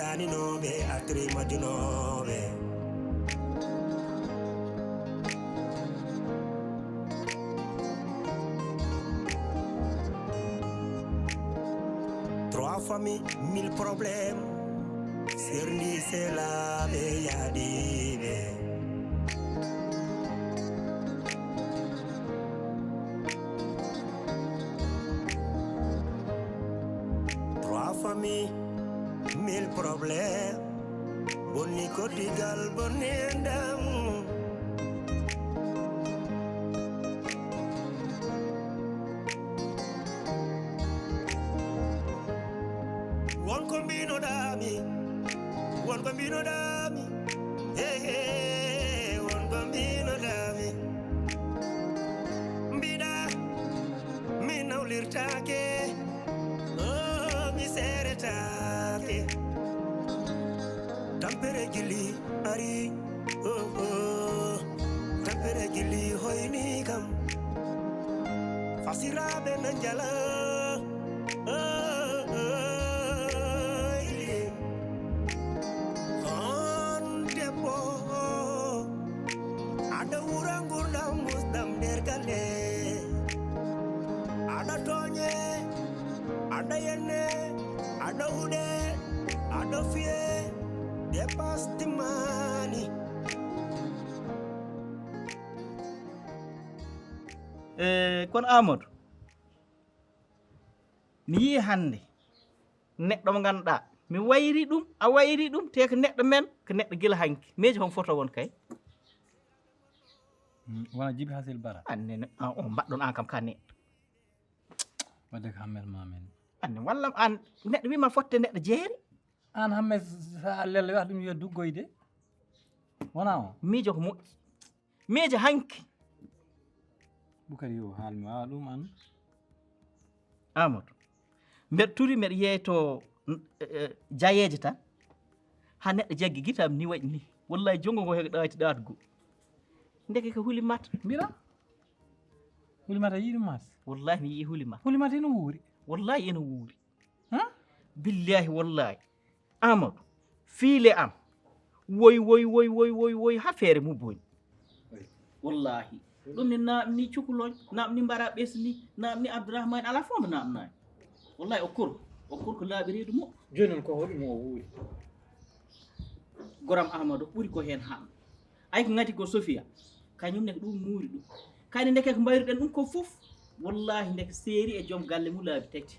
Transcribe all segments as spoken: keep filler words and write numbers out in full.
Aninooɓe, atri majjunooɓe. Trois familles, mille problèmes. Serndi selaaɓe yaadiiɓe. Trois familles, mille problèmes. Bonni koddigal, bonni enɗam. Won ko mbinoɗaami, won ko mbinoɗaami. Hey, hey, won ko mbinoɗaami. Mbiɗa mi nawlirtaake, oh, mi seeretaake. Tampere gilli ari, oh, oh. Tampere gilli hoyni kam. Fasiraaɓe na njala, oh, oh, ili. On debbo, aɗa wura ngurdam musɗam nder galle. Aɗa tooñe, aɗa yenne, aɗa huɗe, aɗa fiye, dépasse timmani. E kono Amadou, mi yii hannde neɗɗo mo ngannduɗaa mi wayri ɗum, a wayri ɗum, te ko neɗɗo men, ko neɗɗo gila hanki. Miijo hon foto won kay? Wona Jibi Hasil Bara. Anne ne, an o mbaɗɗon an kam ka neɗɗo. Wadde ko Hammet ma men. Anne walla an neɗɗo wima fotte neɗɗo jeeri. An Hammet sa lella wiya ɗum yo duggoyde. Wona o. Miijo ko moƴƴi. Miijo hanki. Bukari yo haalmi wawa ɗum an. Amadou, mbeɗa turi mbeɗa yeeyto jayeeje tan. Ha neɗɗo jaggi gitam ni waɗi ni. Wallahi jonngo ngo heko ɗaati ɗaatgo. Ndeke ko hulimata. Mbira hulimata yiɗi mas. Wallahi mi yii hulimata. Hulimata ina wuuri. Wallahi ina wuuri. Ha? Billahi wallahi. Amadou, fiile am. Woy woy woy woy woy woy ha feere mu boñ. Wallahi. Ɗum ni naamni cukuloñ, naamni mbara ɓesni, naamni Abdourahmane, ala fof mo naamnaani. Wallahi o kor, o kor ko laaɓi reedu mo. Jooni noon ko hoɗum o wuuri? Goram Amadou ɓuri ko heen haam. Ay ko ngati ko Sofia, kañum ne ko ɗum muuri ɗum. Kadi ndeke ko mbayruɗen ɗum ko fof, wallahi ndeke seeri e joom galle mum laabi tati.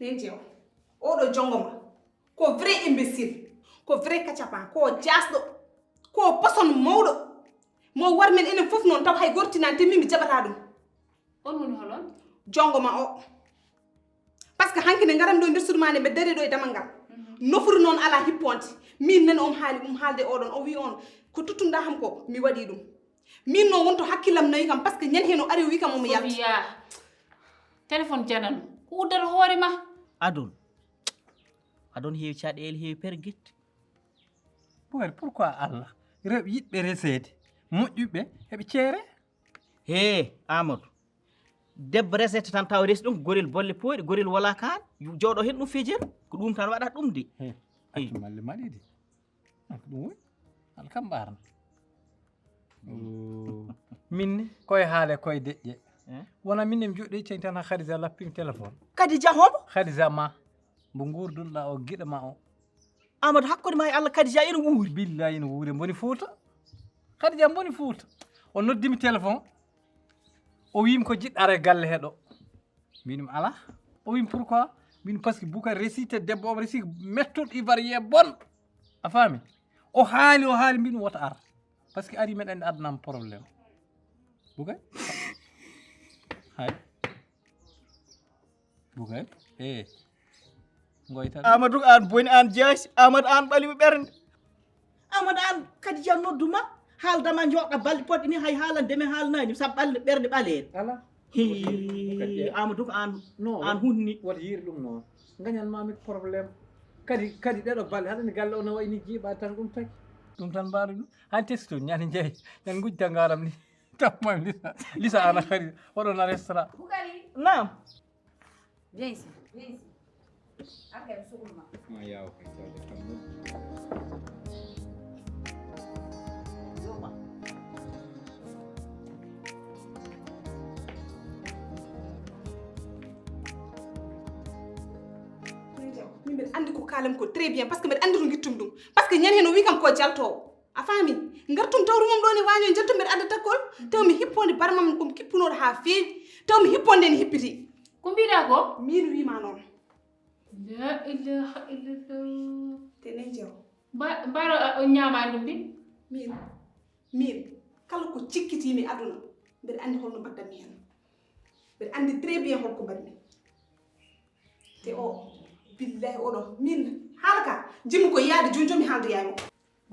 Nen jeew oɗo jongoma ko vrai imbécile, ko vrai kacapan, ko jasɗo, ko poson mawɗo. Mo war men enen fof noon taw hay gortinani te min mi jaɓata ɗum. On woni holon? Jongoma o. Parce que hanki ne ngaram ɗo nder suudu ma nde mbe dare ɗo e damal ngal. Nofuru noon ala hipponde. Min nani on haali ɗum haalde oɗon o wi on ko tuttunɗa ham ko mi waɗi ɗum. Min noon wonto hakkillam nawi kam parce que ñande heno ari o wi kam omo yalta. Sofia, téléphone janano ko uddata hoore ma. Adon, adon heewi caɗeele heewi pergit. Bukari pourquoi Allah rewɓe yiɗɓe reseede moƴƴuɓe heɓe ceere? He Amadou, debbo resete tan tawa resi ɗum ko gorel bolle pooɗi, gorel wala kaan, jooɗo hen ɗum fejere, ko ɗum tan waɗata ɗum de. Accu malle maɗi de. Ko ɗum woni ala kam mbarno. Min ni koye haale koye deƴƴe. Wona min ne mi joɗɗo iccani tan ha Khadija lappimi téléphone. Khadija homo? Khadija ma mbo gurdunɗa o giɗo ma o. Amadou hakkude ma e Allah Khadija ina wuuri. Billahi ina wuuri mboni Fouta. Khadija mboni Fouta. O noddimi téléphone. O wimi ko jiɗɗa ara e galle heɗo. Mbinum ala. O wimi pourquoi? Mbinum parce que Boucar récité debbo omo récité méthode ivoirien bonne. A faami? O haali o haali mbinum wota ar. Parce que ari meɗen addanam problème. Boucar? Hay. Boucar? Eh. Ngoyta. Amadou an boni an jaasi, Amadou an ɓalimi ɓernde. Amadou an kadi jan nodduma haaldama joɗɗa balɗe poɗɗe ni hay haalande mi haalnani sabu ɓalde ɓernde ɓaleede. Ala. Hi Amadou ko an an hunni. Wota yiir ɗum noon. Gañan mami problème. Kadi kadi ɗeɗo balɗe haɗani galle o no wayni jiiɓa tan ɗum taki. Ɗum tan mbaɗa ɗum. Han texto ñande jeyi. Ñande gujja ngaram ni. Tamma lisa. Lisa ana kadi. Oɗon a restaurant. Bukari. Naam. Viens ici. Viens ici. Arga e sukulma. Ma yaw kay tawde kam ɗum. Zoma. Min mbeɗa anndi ko kaalam ko très bien, parce que mbeɗa anndi to ngittum ɗum. Parce que ñande heen o wi kam ko jaltoowo. A faami? Ngartum tawru mum ɗo ne waaño njaltum mbeɗa adda takkol. Taw mi hipponde barmam ɗum kippunooɗo haa feewi. Taw mi hipponde ne hippiti. Ko mbiɗa ko? Min wiima noon. La ilaha illallah. Te ne jew. Mbaro o ñaamaani ɗum ɗi? Min, min, kala ko cikkitiimi aduna, mbeɗa anndi holno mbaɗdanmi heen. Mbeɗa anndi très bien holko mbaɗmi. Te o, billahi oɗo, min, haala ka, jimmi ko yaade jooni jooni mi haalda yaay makko.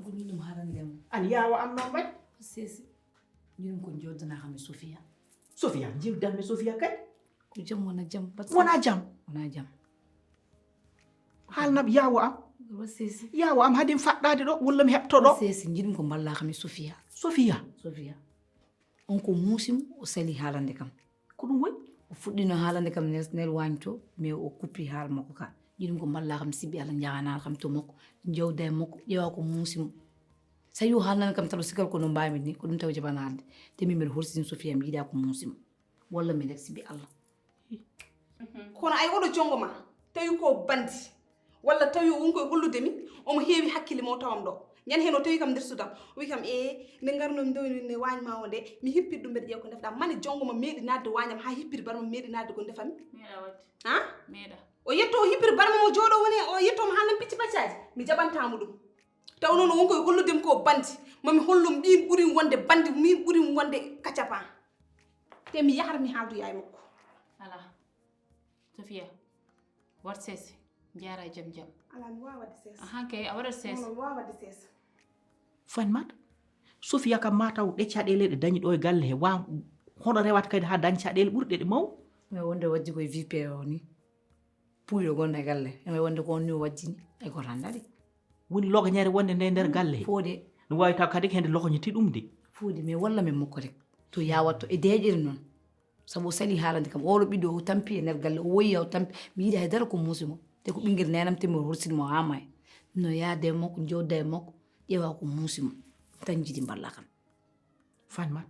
Ko min ɗum harande mo. An yaawa am noon mbaɗ? Sesi. Min ko joddanaa kam e Sofia. Sofia, jiwdanmi Sofia kay. Ko jam wona jam. Wona jam. Wona jam. Haalnam yaawa am. Wa sesi. Yaawa am haade mi faɗɗaade ɗo, walla mi heɓto ɗo. Sesi, jiɗmi ko mballa kam e Sofia. Sofia. Sofia. On ko muusi mo, o sali haalande kam. Ko ɗum woni? O fuɗɗino haalande kam Nel, Nel waañto, mais o kuppi haala makko ka. Jiɗmi ko mballa kam sibi Allah, njahanaa kam to makko, jawda e makko, ƴeewa ko muusi mo. So tawi o haalnani kam tan o sikkata ko no mbaami ni, ko ɗum tawi jaɓan haalde. Te min mbeɗa horsini Sofia, mi yiɗa ko muusi mo. Walla mi rek sibi Allah. Kono ay oɗo jongo ma, tawi ko bandi. Walla tawi o won koye hollude mi, omo heewi hakkille mo tawam ɗo. Ñande heen o tawi kam nder sudam. O wi kam, "Ee, nde ngarnomi ɗo ne waañ ma o nde, mi hippit ɗum mbeɗa ƴeewa ko ndefɗa." Mani jongo ma meeɗi naatde waañam haa hippiri barma meeɗi naatde ko ndefami? Meeɗa waɗde. Ha? Meeɗa. O yetto o hippiri barma mo jooɗo woni, o yetto mo haalnam picci paccaaji. Mi jaɓantaa mo ɗum. Taw noon o won koye hollude mi ko bandi. Ma mi hollum ɗin ɓuri wonde bandi, min ɓuri wonde kacapan. Te mi yahata mi haaldoya e makko. Alaa. Sofia, waɗ seese. Njaara jam jam. Alaa, mi waawa waɗde seese. Ahan kay, a waɗat seese. Non, non, mi waawa waɗde seese. Fanmat, Sofia kam ma taw ɗe caɗeele ɗe dañi ɗo e galle he, wa hono rewata kadi haa dañ caɗeele ɓurɗe ɗe maw? Mais wonde wajji koye V P o ni. Puuyɗo gonɗo e galle. E wonde ko on ni o wajjini. Ay ko tan daɗi. Woni logañere wonde nde nder galle he. Fode. No waawi taw kadi ko hende logañiti ɗum de. Fode, mais walla men mokko rek. To yawatto e deeƴere noon. Sabu o sali haalande kam, oɗo ɓiɗɗo o tampi e nder galle, o woyi o tampi. Mi yiɗi haydara ko muusi mo. Te ko ɓinngel nenam te mi horsini mo haa maayi. No yaade e makko, jooɗda e makko, ƴeewa ko muusi mo. Tan jiɗi mballa kam. Fanmat.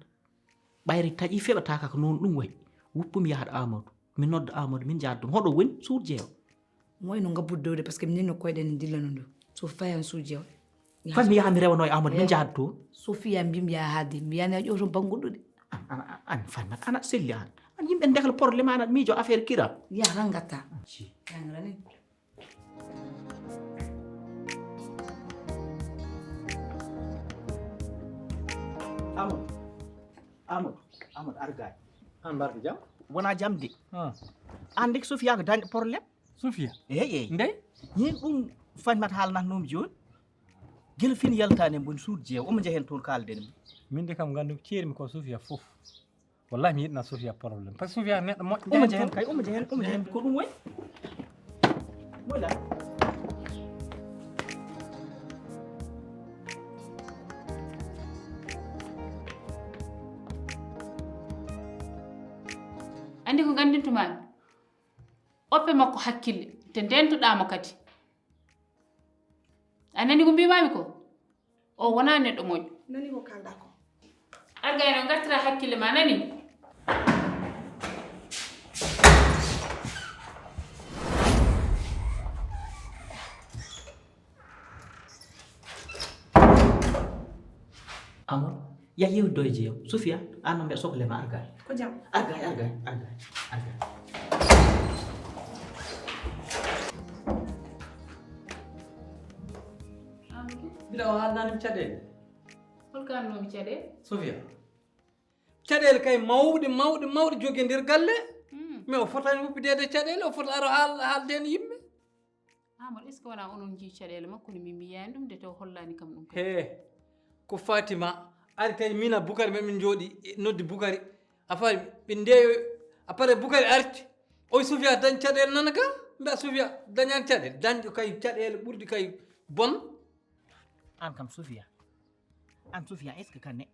Ɓayri taƴi feɓataaka ko noon ɗum wayi. Wuppu mi yahat Amadou. Mi nodda Amadou, min njahat ɗum. Hoɗo woni suuɗ jeewa? Moy no ngabbude dowde, parce que minen no koyɗen ne dillano ndu. So fayan suuɗ jeewa. Fat mi yaha mi rewano e Amadou, min njahat toon. Sofia mbimi yaha haalde, mi yani a ƴeew toon bannguɗo de. An, an, an, an, Fanmat, ana selli an. An yimɓe ndekal problème, ana miijo affaire kira. Ya rangata. Ci. Yangrani. Amadou, Amadou, Amadou, argaani. An mbarɗo jam? Wona jam de. Ah. An de ko Sofia ko dañɗo problème. Sofia? Eey, eey. Ndey? Heen ɗum Fanmat haalnatnoomi jooni. Gila fin yaltaani en mboni suudu jeewa. Omo njehen toon kaalden. Min de kam nganndu ceermi ko Sofia fof. Wallahi mi yiɗna Sofia problème. Parce que Sofia neɗɗo moƴƴo. Omo jehen kay, omo jehen, omo jehen. Ko ɗum woni? Moƴƴa. Anndi ko nganndintumaami? Oppe makko hakkille, te ndeentoɗaa mo kadi. A nani ko mbiimaami ko? O wonaa neɗɗo moƴƴo. Nani ko kaalɗaa ko? Arga eno ngartira hakkille ma, nani? Amadou, ya yew doye jeew. Sofia, an no mbiya soble ma argaay. Ko jam? Argaay, argaay, argaay, argaay. Amadou? Mbiɗa o haalnanimi caɗeele. Hol ko annoomi caɗeele? Sofia. Caɗeele kay mawɗe, mawɗe, mawɗe jogii nder galle. Hmm. Mais o fotaani woppideede caɗeele, o fota aro haal-, haalden yimɓe. Amadou, est-ce que wonaa onon njii caɗeele makko, no min mi yiyaani ɗum de, taw hollaani kam ɗum kadi? He, ko Fatima ari tawi min a Bukari, men min njooɗi, e, noddi Bukari. A faami, ɓe ndeeyo, après Bukari arti. Oy Sofia dañ caɗeele nana ka, mbiya Sofia dañaani caɗeele. Dañɗo kay caɗeele ɓurɗi kay bon. Aan kam Sofia, An Sofia, est-ce que kanne?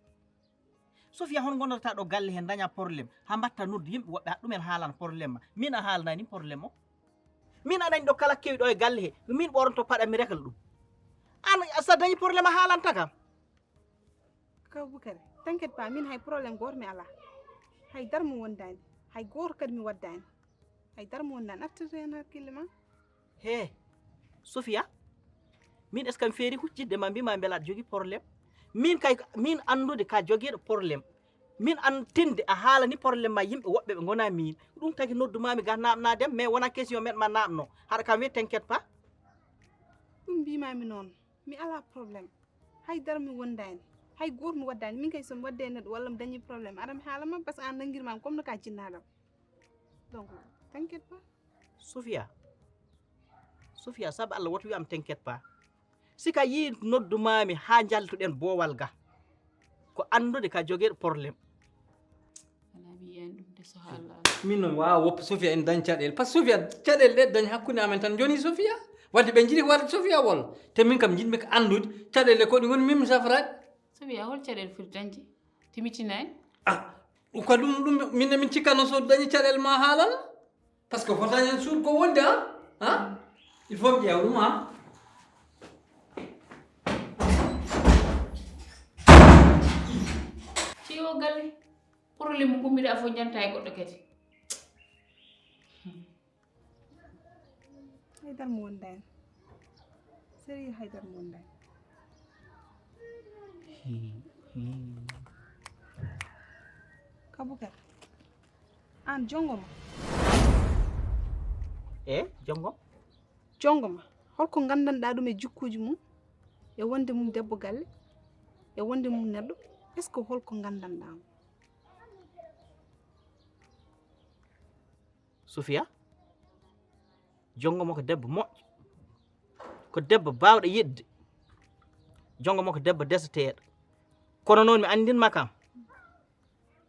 Sofia, hon gondata ɗo galle hen daña problème, ha mbatta noddu yimɓe woɓɓe, ha ɗumen haalana problème ma. Min a haalnani problème o. Min aɗani ɗo kala kewi ɗo e galle he, min ɓoronto paɗa mi rekla ɗum. An sa dañi problème a haalanta kam. Kaw Bukari, t'inquiète pas, min hay problème goto mi ala. Hay dar mo wondani, hay goto kadi mi waddani. Hay dar mo wondani, artirte hen hakkille ma. He, Sofia, min est-ce que mi feeri huccitde ma mbima mbela aɗa jogii problème? Min kay, min anndude ka jogiiɗo problème. Min an tinde a haalani problème ma yimɓe woɓɓe ɓe ngona min. Ko ɗum tagi noddumami ga naamnadem, mais wona question meɗ ma naamno. Haɗa kam wiye t'inquiète pas. Ɗum mbimami noon, mi ala problème. Hay dar mi wondani. Hay goto mi waddani. Min kay so mi wadde e neɗɗo walla mi dañi problème, ara mi haala ma, parce que an nangirmami comme no ka jinnaɗam. Donc, t'inquiète pas. Sofia, Sofia, sabu Allah woto wiyam t'inquiète pas. Sika yi noddumami ha jaltuɗen boowal ga. Ko anndude ka jogeeɗo problème. Wala mi yiyan ɗum de so Allah. Min noon wawa woppa Sofia en dañ caɗele. Parce que Sofia caɗele ɗe dañ hakkunde amen tan joni Sofia. Wadde ɓe jiɗi warde Sofia walla. Te min kam jiɗmi ko anndude caɗele ko ɗi ngoni min mi safraade. Sofia, hol caɗele foti dañde? Timitinaani? Ah, ɗum ko ɗum, ɗum min min cikkano so dañi caɗele ma haalan. Parce que fotaani en suuɗ ko wonde, ha? Ha? Il faut mi ƴeewa ɗum, ha? Ci o galle, problème mo ummiɗa fof janta e goɗɗo kadi. Haydar mo wonda en. Sérieux, haydar mo wonda en. Kabukar, an jongoma? E jongom? Jongoma, holko gandanɗa ɗum e jikkuji mum, e wonde mum debbo galle, e wonde mum neɗɗo? Est-ce que holko gandanɗa mo? Sofia, jongoma ko debbo moƴƴo, ko debbo bawɗo yiɗde. Jongoma ko debbo deseteeɗo. Kono noon mi anndinma kam,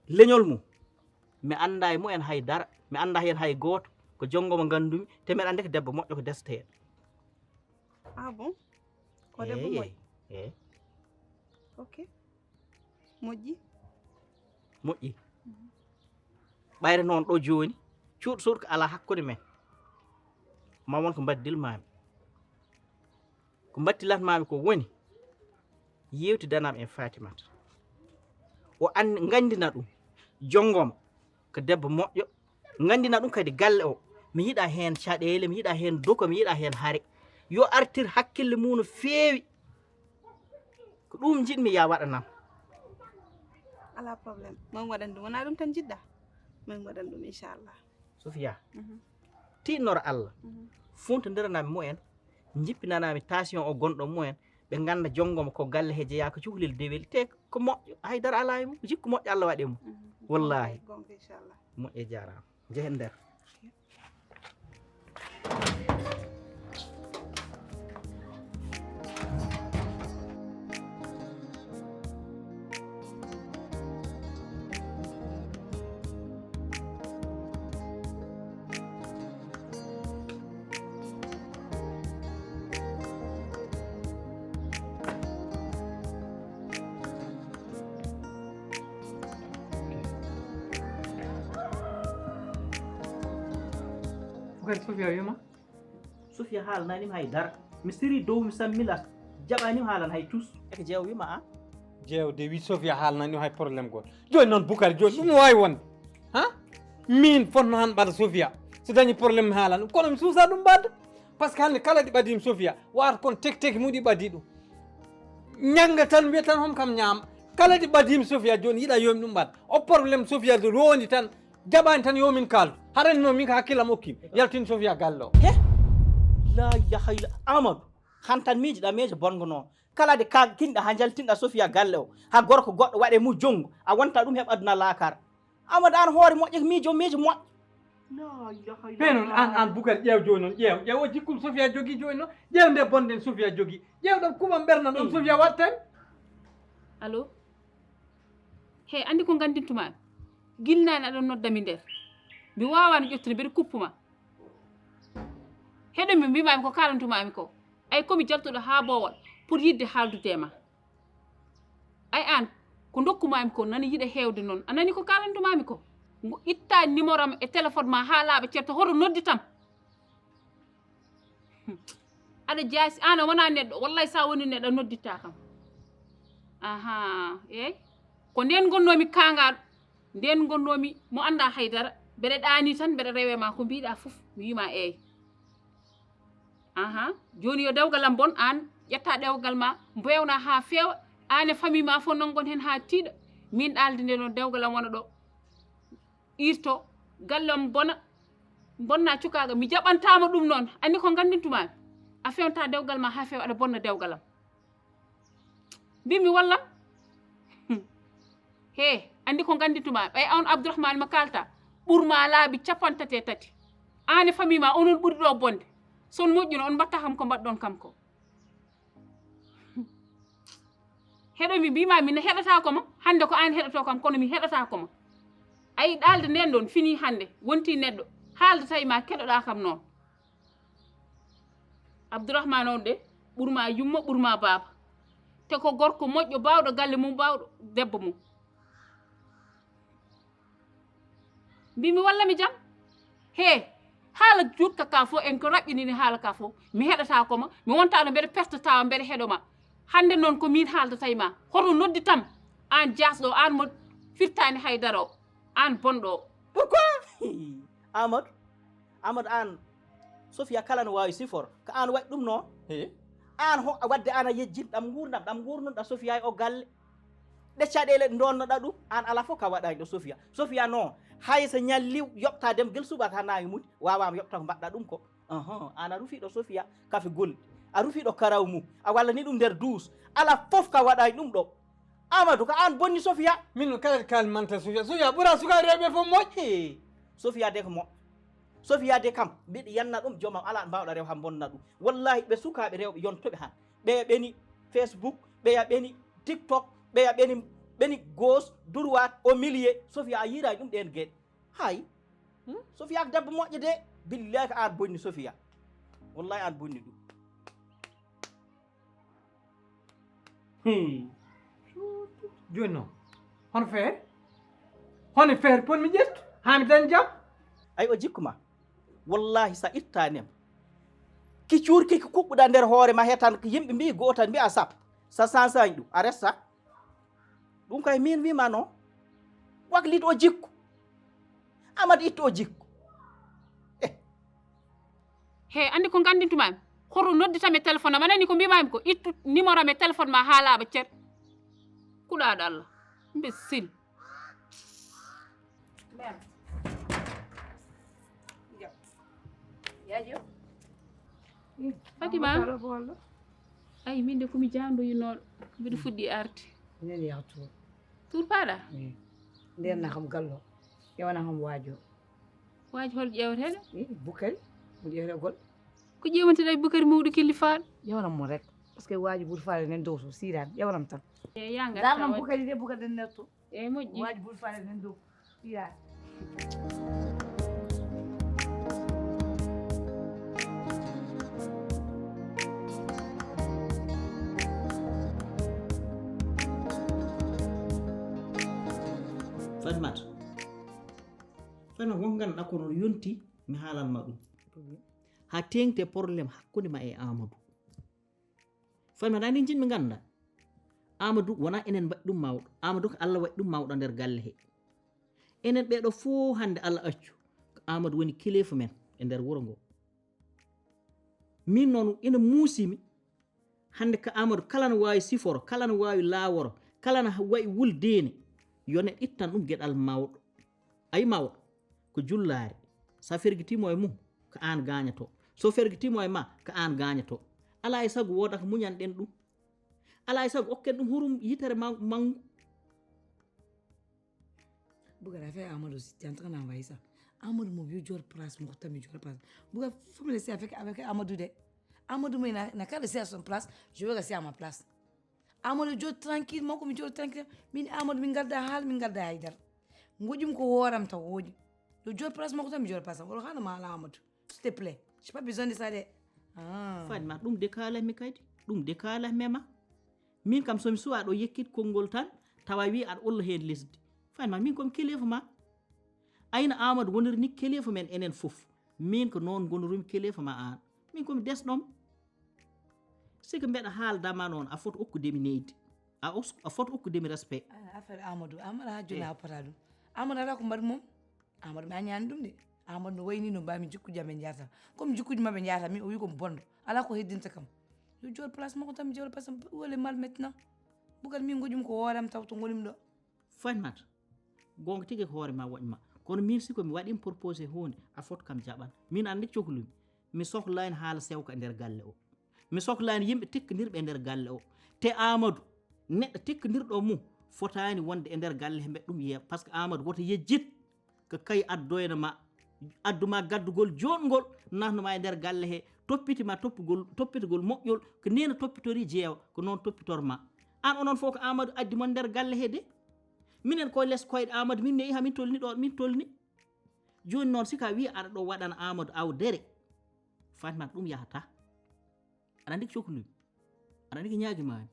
leñol mum, mi annda e mumen hay dara, mi annda heen hay gooto. Ko jonngo mo nganndumi, te mbeɗa anndi ko debbo moƴƴo, ko deseteeɗo. Ah bon? Ko debbo moƴƴo? Eey. Ok. Moƴƴi. Moƴƴi. Ɓayre noon ɗo jooni, cuuɗ suuɗ ko alaa hakkunde men. Ma won ko mbaddilmaami. Ko mbattilatmaami ko woni, yewtidanam e Fatimata. O an-, nganndina ɗum. Jonngoma, ko debbo moƴƴo. Nganndina ɗum kadi galle o. Mi yiɗa heen caɗeele, mi yiɗa heen doka, mi yiɗa heen hare. Yo artir hakkille mum no feewi. Ko ɗum njiɗmi ya waɗanam. Alaa problème. Mami waɗan ɗum. Wonaa ɗum tan njiɗɗa? Mami waɗan ɗum, inchallah. Sofia, mhm, tiiɗnoro Allah, mhm, funtondiranami mumen, jippinanami tension o gonɗo mumen, ɓe ngannda jonngoma ko galle he jeyaa, ko cukalel dewel, te ko moƴƴo, haydara alaa e mum, jikku moƴƴo Allah waɗi e mum. Mhm. Wallaahi. Gonga, inchallah. Moƴƴo, jaaraama. Njehen nder. Bukari, Sofia wima? Sofia haalananima hay dara. Mi siri dow mi sammilas. Jaɓanima haalan hay tus. Eko jeew wima a? Jeew de wi Sofia haalananima hay problème goto. Joni noon Bukari, joni ɗum wawi wonde? Ha? Min fotno han ɓaɗa Sofia. So dañi problème mi haalan ɗum. Kono mi suusa ɗum ɓadde. Parce que hannde kala ɗi ɓadimi Sofia, wata kon tek tek muɗi ɓadi ɗum. Ñannga tan, wiya tan hom kam ñaama. Kala ɗi ɓadimi Sofia jooni, yiɗa yomi ɗum ɓad. O problème Sofia de rondi tan, jaɓani tan yomin kaaldu. Harani noon min ko hakkillam okkimi. Yaltin Sofia galle o. He? La ilaha illa Amadou. Hantan miijiɗa miijo bongo noon. Kala de ka kinɗa ha jaltinɗa Sofia galle o. Ha gorko goɗɗo waɗe mu jongo. A wonta ɗum heɓ aduna laakar. Amadou, an hoore moƴƴo, ko miijo, miijo moƴƴo. La ilaha illallah. Ɓe noon, an, an Bukar, ƴeew jooni noon, ƴeew, ƴeew o jikkum Sofia jogii jooni noon, ƴeew nde bonde Sofia jogii, ƴeew ɗam kuɓam ɓernam ɗam Sofia waɗtani. Allo? He, anndi ko nganndintumaami? Gilnaani aɗon noddami nder. Mi waawaani ƴettude, mbeɗa kuppuma. Heɗo mi mbimaami ko kaalantumaami ko. Ay, ko mi jaltuɗo haa boowal pour yiɗde haaldude e ma. Ay aan, ko ndokkumaami ko nani yiɗa heewde noon. A nani ko kaalantumaami ko? Ngo itta numéro am e téléphone ma haa laaɓa ceerto, hoto nodditam. Aɗa jaasi, aan a wonaa neɗɗo. Wallay, so a woni neɗɗo, a nodditta kam. Aha, eey. Ko ndeen ngonnoomi kaangaaɗo. Ndeen ngonnoomi mo anndaa haydara. Mbeɗa ɗaanii tan, mbeɗa rewee ma ko mbiiɗaa fof. Mi wii ma eey. Aha, jooni yo dewgal am bon, aan ƴetta dewgal ma, mbeewna haa feewa. Aan e famille ma fof nanngon heen haa tiiɗa. Miin ɗaalde nde noon dewgal am wona ɗo. Irto, galle am bona, bonna cukaaga. Mi jaɓantaama ɗum noon. Anndi ko nganndintumaami? A fewnta dewgal ma haa feewa, aɗa bonna dewgal am. Mbimi wallam. He, anndi ko nganndintumaami? Ɓay on Abdourahmane mo kaalta, ɓur ma laabi capanɗe tati e tati. Aan e famille ma, onon ɓuri ɗo bonde. So on moƴƴuno, on mbatta kam ko mbaɗɗon kam ko. Heɗo mi mbima mi heɗata ko ma. Hannde ko aan heɗoto kam, kono mi heɗata ko ma. Ayi, ɗaalde nden ɗon fini hannde. Wonti neɗɗo. Haaldata e ma, keɗoɗa kam noon. Abdourahmane on de, ɓur ma yumma, ɓur ma baaba. Te ko gorko moƴƴo, baawɗo galle mum, baawɗo debbo mum. Mbimi walla mi jam. He, haala juutka ka fof, en ko raɓɓinini haala ka fof. Mi heɗata ko ma, mi wonta ɗo mbeɗa pertata ma, mbeɗa heɗo ma. Hannde noon ko min haaldata e ma. Hoto nodditam? Aan jaasɗo, aan mo firtaani haydara o, aan bonɗo o. Pourquoi? Amadou, Amadou, aan, Sofia kala no waawi sifor. Ko aan waɗi ɗum noon. He? Aan ho, wadde aan a yejjin ɗam nguurndam, ɗam nguurnuɗa Sofia e o galle. Ɗe caɗeele ndonnoɗa ɗum, aan alaa fof ka waɗaani ɗo Sofia. Sofia noon, hay so ñalli yoɓta dem gel subaka haa naange muti, waawaama yoɓta ko mbaɗɗa ɗum ko. Ahan, aan a rufi ɗo Sofia kafe golli. A rufi ɗo karaw mum. A walla ni ɗum nder duus. Alaa fof ka waɗaani ɗum ɗo. Amadou, ko aan bonni Sofia. Min no kala kaali manta Sofia. Sofia ɓura sukaaɓe rewɓe fof moƴƴi. Sofia de ko moƴƴo. Sofia de kam, mbiɗa yanna ɗum, joomam alaa ɗo mbaawɗa rew haa bonna ɗum. Wallahi, ɓe sukaaɓe rewɓe yontoɓe han. Ɓeya ɓeni Facebook, ɓeya ɓeni TikTok, ɓeya ɓeni, ɓeni gauche, droite, au milieu. Sofia, a yiiraani ɗum ɗeen geɗe. Hay. Hmm? Sofia ko debbo moƴƴo de. Billahi ko aan bonni Sofia. Wallahi aan bonni ɗum. Hmm. Jooni noon, hono feere? Hono feere pon mi ƴettu haa mi dañ jam? Ay, o jikku ma. Wallahi, sa ittaani am. Ki cuurki ki kuɓɓuɗa nder hoore ma he tan, ko yimɓe mbiyi gootal, mbiya sappo. Sa sansaani ɗum, a resta. Ɗum kay min wima noon. Waklit o jikku. Amadou, ittu o jikku. Eh. He, anndi ko nganndintumaami? Hoto nodditam e téléphone am. A nani ko mbimaami ko? Ittu numéro am e téléphone ma haa laaɓa cer. Kuɗaaɗo Allah. Imbécile. Merde. Yaajo. Fatima. Ay, min de ko mi jaandoyinooɗo. Mbiɗo fuɗɗi arde. Nen yaha tour. Tour paaɗa? Nden na kam gallo. Ƴewana kam waajo. Waajo hol ƴeewateɗo? Eh, Bukari. Mo ƴeewata gol. Ko ƴeewanteɗa e Bukari mawɗo killifaaɗo? Ƴewanam mo rek. Parce que waajo ɓuri faale nen dow so siiraan. Ƴewanam tan. E ya ngarta. Darnam waajo. Bukari de, Bukari den nder to. Eey, moƴƴi. Waaji bul faale nen dow. Yaa. Farimat. Farimat, won ko ngannduɗaa ko no yonti, mi haalan ma ɗum. Haa teeŋti e problème hakkunde ma e Amadou. Fami aɗa anndi jinmi ngannda. Amadou wona enen mbaɗi ɗum mawɗo. Amadou ko Allah waɗi ɗum mawɗo nder galle he. Enen ɓeɗo fof hannde Allah accu. Ko Amadou woni kilifa men e nder wuro ngo. Min noon ina muusimi. Hannde ko Amadou kala no waawi siforo, kala no waawi laaworo, kala no wayi wul deene. Yo neɗɗo ittan ɗum geɗal mawɗo. Ayi mawɗo, ko jullaare. So a fergitiimo e mum, ko aan gaañatoo. So fergitiimo e ma, ko aan gaañatoo. Alaa e sago wooda ko muñanɗen ɗum. Alaa e sago okken ɗum hurum yitere ma-, manngu. Bouga, affaire Amadou, si tu es en train d'envahir ça. Amadou mo wi jor place mo ko tammi jor place. Bouga, famille c'est avec, avec Amadou de. Amadou mais na, na kala c'est à son place, je vais rester à ma place. Amadou jooɗi tranquillement, ko mi jooɗi tranquille. Min Amadou min ngadda haala, min ngadda haydara. Ngoƴum ko wooram taw wooɗi. Yo jooɗi place makko tan, mi jooɗi place am. Wala hana ma ala Amadou. S'il te plaît. J'ai pas besoin de ça de. Ah. Fadma, ɗum de kala mi kadi. Ɗum de kala mema. Min kam, so mi suwa ɗo yekkit konngol tan, tawa wi aɗa olla heen lesdi. Fayma, min komi keleefu ma. Ayna Amadou woniri ni keleefu men enen fof. Min ko noon ngonirumi keleefu ma aan. Min komi desɗom. Sika mbeɗa haalda ma noon, a foti okkudemi neydi. A os-, a foti okkudemi respect. Ah, affaire Amadou, Amadou ha joni a pota ɗum. Amadou ala ko mbaɗi mum. Amadou mi a ñaani ɗum de. Amadou no wayni no mbami jikkuji am ɓe jahata. Comme jikkuji maɓɓe jahata, min o wi ko bonɗo. Ala ko heddinta kam. Yo jooɗo place makko tan mi jooɗo parce que où est le mal maintenant. Bukat min goƴum ko hoore am taw to ngonimi ɗo. Faymat, goonga tigi ko hoore ma woƴma. Kono min siko mi waɗi proposé hunde, a foti kam jaɓan. Min andi cohlumi. Mi sohlaani haala sew ko e nder galle o. Mi sohlaani yimɓe tekkinirɓe e nder galle o. Te Amadou, neɗɗo tekkinirɗo mum, fotaani wonde e nder galle he mbeɗa ɗum yeewa. Parce que Amadou woto yejjit ko kay addoyna ma. Addu ma gaddugol joɗngol, natnu ma e nder galle he, toppiti ma toppugol, toppitogol moƴƴol, ko nena toppitori jeewa, ko noon toppitor ma. An onon fof ko Amadou addi mon nder galle he de. Minen ko les koyɗe Amadou, min neyi ha min tolni ɗo, min tolni. Jooni noon, sika wi aɗa ɗo waɗana Amadou awdere. Fatma, ko ɗum yahata. Aɗa andi ko coklumi? Aɗa andi ko ñaagi mami?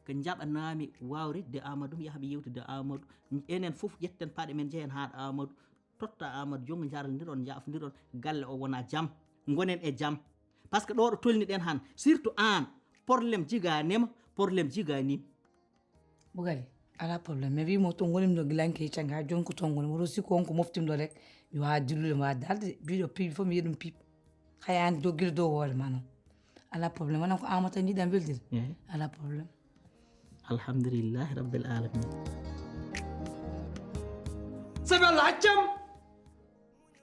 Ko jaɓanami wawritde Amadou, mi yaha mi yewtida Amadou. Enen fof ƴetten paɗe men, njehen haɗa Amadou. Totta Amadou, jongo njarlindiron, jafdiron, galle o wona jam. Gonen e jam. Parce que ɗo ɗo tolniɗen han, surtout an, problème jiganima, problème jiganim. Bugari, ala problème. Mi wimo to ngonimi ɗo gilanke canga ha joni ko to ngonimi. Woto sikku on ko moftim ɗo rek. Mi wawa dillude, mi wawa dalde. Biɗo piiɓi fof mi yiɗum piiɓ. Hayani doggiri dow hoore ma noon. Ala problème. Wona ko Amata jiɗam weldir. Ehe. Ala problème. Alhamdulillahi rabbil alamin. Sabi Allah accam.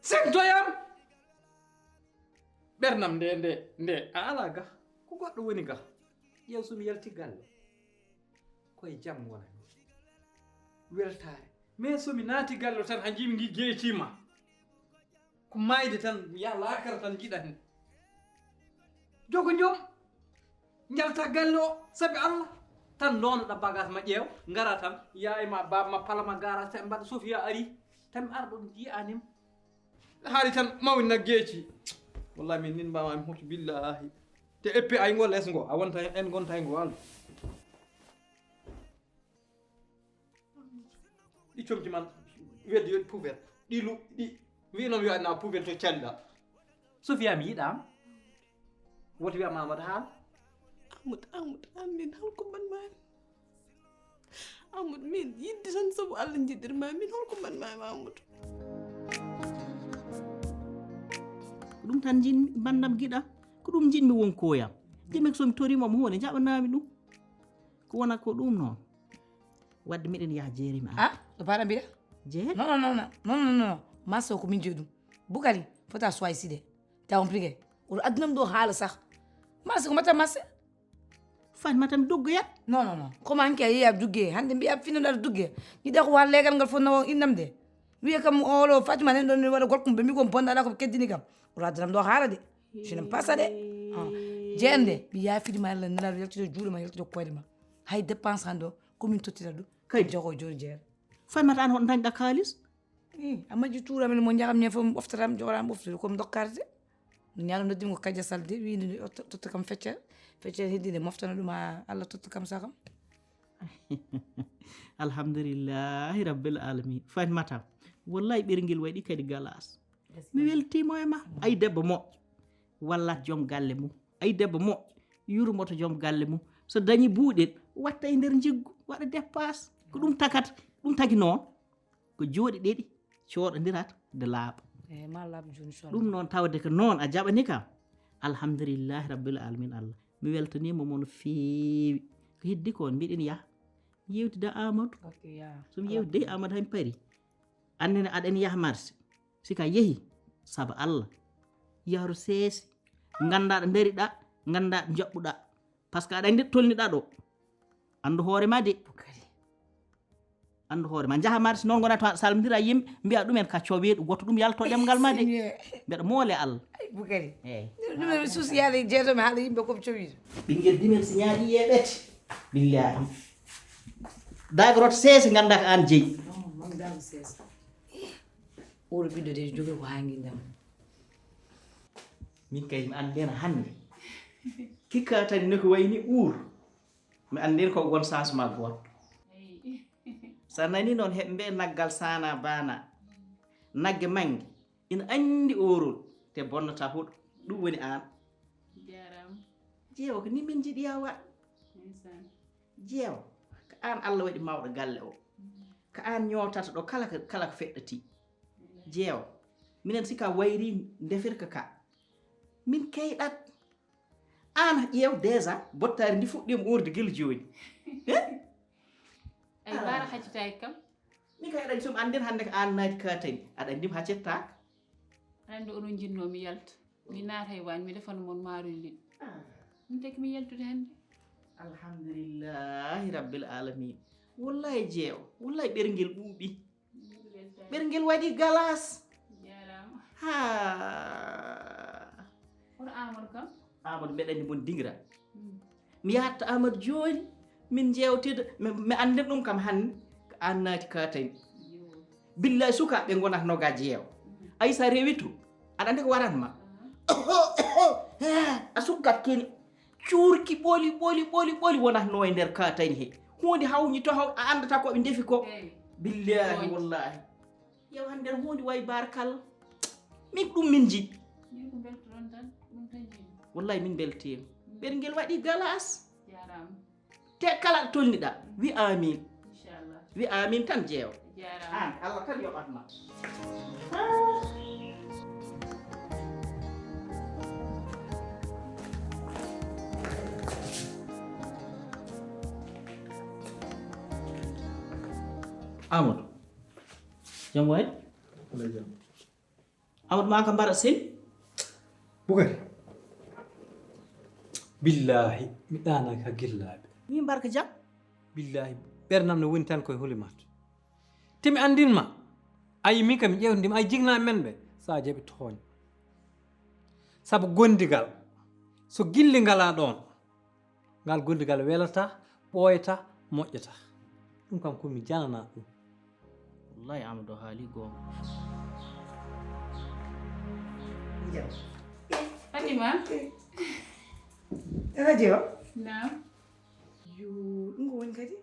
Sentoyam. Ɓernam nde, nde, nde. A ala ga. Ko goɗɗo woni ga. Ƴeew so mi yalti galle. Koye jam wonani. Weltaare. Mais so mi naati galle tan, ha jiimi ngi geetima. Ko mayde tan, ya laakara tan jiɗa hen. Jogo joom. Njalta galle o, sabi Allah. Tan loonoɗa bagage ma ƴeew, ngara tan, yaay ma, baaba ma, pala ma, gara, se mbaɗa Sofia ari. Tan mi ara ɗo mi jiyanima. Haali tan mawni na geeci. Wallahi min nin mbawami hoto billahi. Te eppi ay ngo les ngo, a wonta en gonta e ngo Allah. Ɗi comci man weddi yo poubelle. Ɗi lu-, ɗi wi noon yo anna poubelle to calɗa. Sofia mi yiɗama. Woto wiyam Amadou haal. Amadou, Amadou, an min holko mbaɗmami? Amadou, min yidde tan sabu Allah jiɗirma min, holko mbaɗmami Amadou? Ko ɗum tan jinmi, bandam giɗa. Ko ɗum jinmi won koyam. Jinmi ko somi torima mo hunde, jaɓanami ɗum. Ko wona ko ɗum noon. Wadde miɗen yaha jeerimi an. Ah, ɗo paɗa mbiɗa? Jeere? Non, non, non, non, non, non, non. Maso ko min joyi ɗum. Bukari, fota suway side. Taw mprige. Oto addunam ɗo haala sah. Masa ko mata masa. Fan mata mi duggoyat. Non, non, non. Comment que ya dugge? Hande mbiya fino ndar dugge. Ni da ko war legal ngal fo no innam de. Wiya kam o ɗo Fatima nen ɗon wala gorko be mi ko bonda ala ko keddini kam. Oto addunam ɗo haala de. Je n'aime pas ça de. Ah. Jende, mi ya fidi ma la nala yalti do juulo ma yalti do koyde ma. Hay dépense hando ko min tottira ɗum. Kay. Jogo joni jeer. Fan mata an hon dañɗa kaalis? Ih, a majji tuura men mo njaram ne fof mi ɓoftata mi jogoɗa mi ɓoftude ko mi dokkata de. Mi ñaano noddi mi ko Kaja Sall de, wiide o to-, totta kam feccere. Feccere heddi nde moftana ɗum ha Allah totta kam sakam. Alhamdulillahi rabbil alamin. Fatmata, wallahi ɓerngel waɗi kadi galas. Mi weltimo e ma. Ay debbo moƴƴo. Wallat joom galle mum. Ay debbo moƴƴo. Yurmoto joom galle mum. So dañi buuɗel, watta e nder njiggu, waɗa dépasse. Ko ɗum takata. Ɗum tagi noon. Ko jooɗi ɗeɗi, cooɗondirat de laaɓa. Eh, ma laaɓa joni, inchallah. Ɗum noon tawde ko noon a jaɓani kam. Alhamdulillahi rabbil alamin Allah. Mi weltaniima mo no feewi. Ko heddi ko mbiɗen yaha. Yewtida Amadou. Ok, ya. So mi yewtide Amadou hay mi pari. Annene aɗen yaha marché. Si ka yehi, saba Allah. Yahru seesi. Ngannda ɗo ndariɗa, ngannda ɗo njaɓɓuɗa. Parce que aɗa anndi tolniɗa ɗo. Anndu hoore ma de. Bukari. Anndu hoore ma. Njaha marché noon ngona to salmodira yimɓe, mbiya ɗumen ka coweɗo goto ɗum yalto ɗemngal ma de. Seigneur. Mbeɗa moole Allah. Ay, Bukari. Eey. Ɗum mi suusi yaade jeeto mi haala yimɓe ko mi cowiɗo. Ɓinngel dimel si ñaaɗi yeɓete. Billahi. Dagorot seese ngannda ko aan jeyi. Non, non, dago seese. Oɗo ɓiɗɗo de jogi ko haa ngindam. Min kay mi anndena hannde. Kikka tani no ko wayni uur. Mi anndin ko won changement gooto. Sa nani noon heɓ mbe naggal sana bana. Nagge mange ina anndi orol te bonnata huɗo. Ɗum woni aan. Jeewo ko ni min njiɗi yaa waɗ. Jeewo ko aan Allah waɗi mawɗo galle o. Ko aan ñootata ɗo kala ko kala ko feɗɗati. Jeewo minen si ka wayri ndefirka ka. Min keyɗat. Aan ƴeew déjà bottaari ndi fuɗɗiima uurde gila jooni. Ay baara haccitaaki kam. Min kay aɗa anndi so mi anndin hannde ko aan naati kaatani aɗa anndi mi haccettaaka. Aɗa anndi oɗon njinnoo mi yalta mi naata e waañ mi defana mon maaroy liɗɗi. Min taki mi yaltude hannde. Alhamdulillahi rabbil alamin. Wallahi jeewo wallahi ɓerngel ɓuuɓi. Ɓerngel waɗi galas. Ha. Hoto Amadou kam? Amadou mbeɗa anndi mon dingira. Mi yahatta Amadou jooni min jeewtida mi anndin ɗum kam hannde ko aan naati kaatani. Billahi sukaaɓe ngonata noga jeewo. Ay sa rewi to aɗa anndi ko waran ma. A sukkat keni. Cuurki ɓoli ɓoli ɓoli ɓoli wonatno e nder kaatani he. Huunde hawñi to haw a anndata ko ɓe ndefi ko. Billahi wallahi. Yew hannde huunde wayi barkal. Min ɗum min njiɗi. Wallahi min mbeltiima. Ɓerngel waɗi galas. Te kala ɗo tolniɗa wi amin. Wi amin tan jeewa. An Allah tan yoɓat ma. Amadou. Jam waay? Amadou ma ka mbaɗa sel. Bugari. Billahi mi ɗanaki ha gillaaɓe. Min mbarka jam. Billahi ɓernam no woni tan koye holimat. Te mi andinma. Ayi min kam mi ƴewdima ay jignaɓe men ɓe sa jaɓi tooñ. Saabu gondigal so gilli ngala ɗon. Ngal gondigal welata ɓooyata moƴƴata. Ɗum kam ko mi janana ɗum. Wallahi amadou haali goonga. Fatima. Ena jeewa. Naam. Yo ɗum ko woni kadi.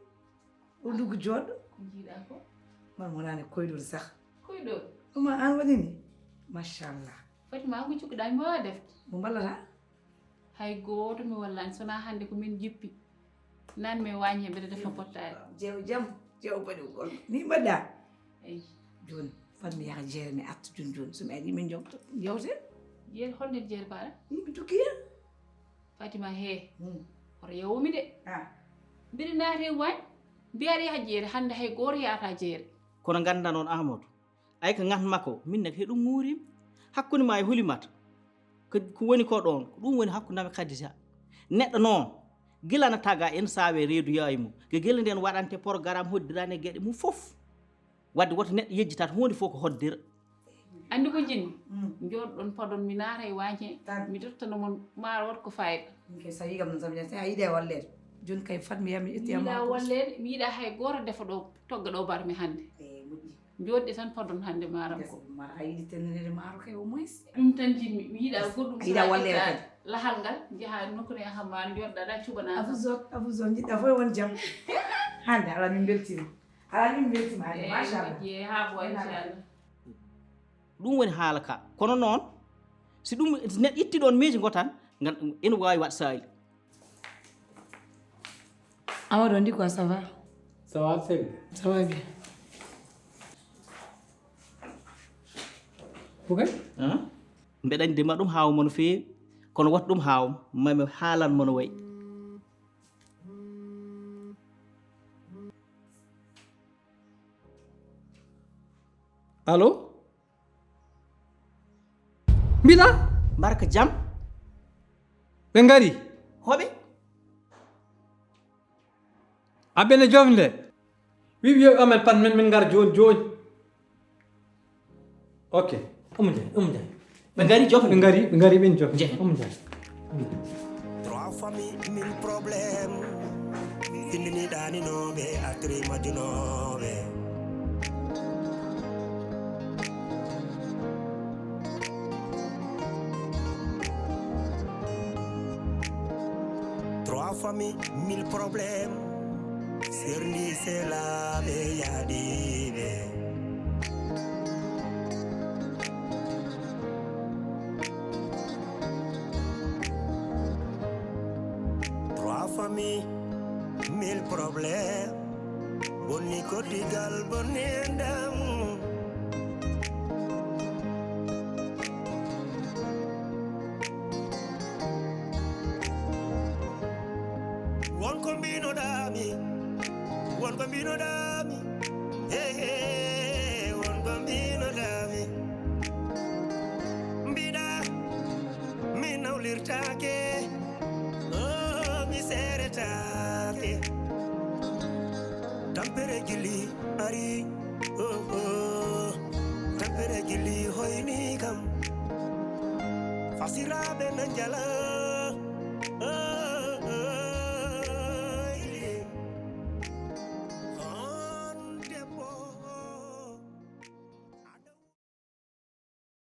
O ndugu joɗɗo. Ko jiiɗa ko? Man wonani koydol sah. Koydol. Ɗuma an waɗini. Machallah. Fatima ko cukɗa mi wawa defde. Mo mballata. Hay gooto mi wallani sona hannde ko min jippi. Nan mi waañi he mbeɗa defa pottaari. Jeew jam jeew baɗi ko gol ni mbaɗa. Eyi. Jooni fat mi yaha jeere mi arta jooni jooni so mi ari min jewta jewte. Jeere holnde jeere mbaɗa? Min mi jokkiya. Fatima he. Hoto yewumi de. Mbiɗa naati e waañ mbiyaɗa yaha jeere hannde hay gooto yahata jeere. Kono nganndan on amadou. Ay ko ngat makko min nag heɗum ŋuurim. Hakkunde ma e hulimata ko woni ko ɗon ko ɗum woni hakkundam e kadisa. Neɗɗo noon gila na taga en sawe reedu yayi mum ko gila nden waɗante programme hoddirani e geɗe mum fof. Wadde woto neɗɗo yejjitat hunde fof ko hoddira. Anndi ko jinmi jooɗoɗon padon mi naata e waañe mi tottana mon maaro waɗ ko fayda. Min kay sa yigam noon sami a yiɗe walleede. Jooni kay fat mi yaha mi ƴetti yiɗa walleede mi yiɗa hay gooto defa ɗo togga ɗo bar mi hannde. Joɗɗe tan padon hannde maram ko. Mara a yiɗi tenneede maaro kay au moins. Ɗum tan jinmi mi yiɗa goɗɗum a yiɗa walleede kadi. Lahal ngal njaha nokku ne yaha maaro joɗɗaɗa cuɓana afuso afuso jiɗɗa fof won jam. Hannde ala min mbeltima. Ala min mbeltima hannde machallah. Jeeha bo inchallah. Ɗum woni haala ka kono noon si ɗum neɗɗo itti ɗon miijo ngo tan ina waawi waɗ saali. Amadou ndi quoi ça va? Ça va sel. Ça va bien. Bugay. Mbeɗa anndi ma ɗum haawma no feewi kono wata ɗum haawma mami haalan mo no wayi. Allo. Mbiɗa mbarka jam. Ɓe ngari. Hoɓe? Aɓene jofde. Wiɓe yo amen pan men min ngar joni joni. Ok. Omo jaayi omo jaayi. Ɓe ngari jofde ɓe ngari ɓe ngari ɓen jofde omo jaayi. Trois familles mille problèmes. Findini ɗaninooɓe atri majjunooɓe. Trois familles, mille problèmes. Serndi selaaɓe yaadiiɓe. Trois familles, mille problèmes. Bonni koddigal, bonni enɗam. Won ko mbinoɗaami, won ko mbinoɗaami. Hey, hey, won ko mbinoɗaami. Mbiɗa mi nawlirtaake. Oh, mi seeretaake. Tampere gilli ari. Oh, oh. Tampere gilli hoyni kam. Fasiraaɓe na njala.